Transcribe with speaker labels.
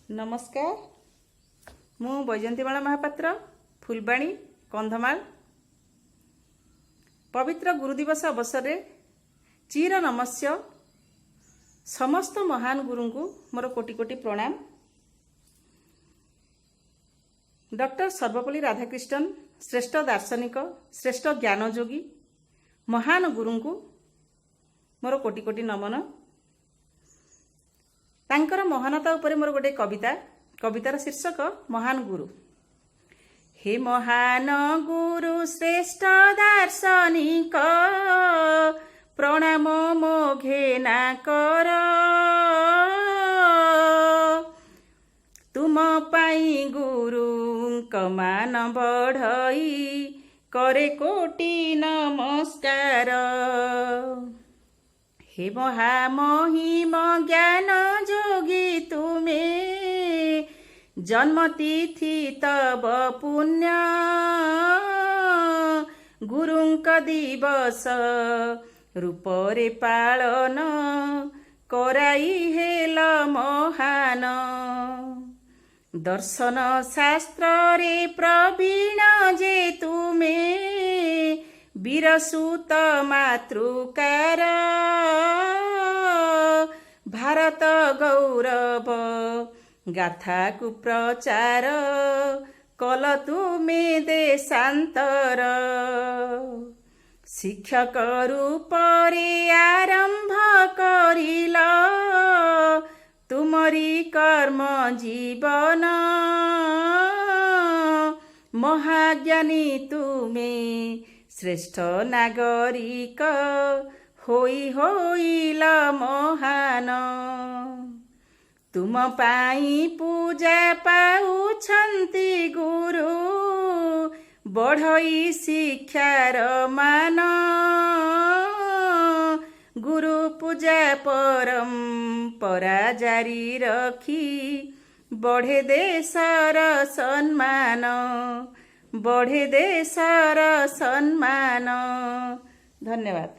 Speaker 1: ନମସ୍କାର, ମୁଁ ବୈଜନ୍ତୀମାଳା ମହାପାତ୍ର, ଫୁଲବାଣୀ, କନ୍ଧମାଳ। ପବିତ୍ର ଗୁରୁ ଦିବସ ଅବସରରେ ଚିର ନମସ୍ୟ ସମସ୍ତ ମହାନ ଗୁରୁଙ୍କୁ ମୋର କୋଟି କୋଟି ପ୍ରଣାମ। ଡକ୍ଟର ସର୍ବପଲ୍ଲୀ ରାଧାକ୍ରିଷ୍ଣନ, ଶ୍ରେଷ୍ଠ ଦାର୍ଶନିକ, ଶ୍ରେଷ୍ଠ ଜ୍ଞାନଯୋଗୀ, ମହାନ ଗୁରୁଙ୍କୁ ମୋର କୋଟି କୋଟି ନମନ। ତାଙ୍କର ମହାନତା ଉପରେ ମୋର ଗୋଟେ କବିତା। କବିତାର ଶୀର୍ଷକ ମହାନ ଗୁରୁ। ହେ ମହାନ ଗୁରୁ, ଶ୍ରେଷ୍ଠ ଦାର୍ଶନିକ, ପ୍ରଣାମ ମୋ ଘେନା କର। ତୁମ ପାଇଁ ଗୁରୁଙ୍କ ମାନ ବଢ଼ଇ କରେ କୋଟି ନମସ୍କାର। ହେ ମହାମହିମ ଜ୍ଞାନ ଯୋଗୀ ତୁମେ, ଜନ୍ମତିଥି ତବ ପୁଣ୍ୟ। ଗୁରୁଙ୍କ ଦିବସ ରୂପରେ ପାଳନ କରାଇ ହେଲ ମହାନ। ଦର୍ଶନ ଶାସ୍ତ୍ରରେ ପ୍ରବୀଣ ଯେ ତୁମେ, ବୀରସୁତ ମାତୃକାର। ଭାରତ ଗୌରବ ଗାଥାକୁ ପ୍ରଚାର କଲ ତୁମେ ଦେଶାନ୍ତର। ଶିକ୍ଷକ ରୂପରେ ଆରମ୍ଭ କରିଲ ତୁମରି କର୍ମ ଜୀବନ। ମହାଜ୍ଞାନୀ ତୁମେ, ଶ୍ରେଷ୍ଠ ନାଗରିକ ହୋଇ ହୋଇଲ ମହାନ। ତୁମ ପାଇଁ ପୂଜା ପାଉଛନ୍ତି ଗୁରୁ, ବଢ଼ଇ ଶିକ୍ଷାର ମାନ। ଗୁରୁ ପୂଜା ପରମ୍ପରା ଜାରି ରଖି ବଢ଼େ ଦେଶର ସମ୍ମାନ, ବଢ଼େ ଦେଶର ସମ୍ମାନ। ଧନ୍ୟବାଦ।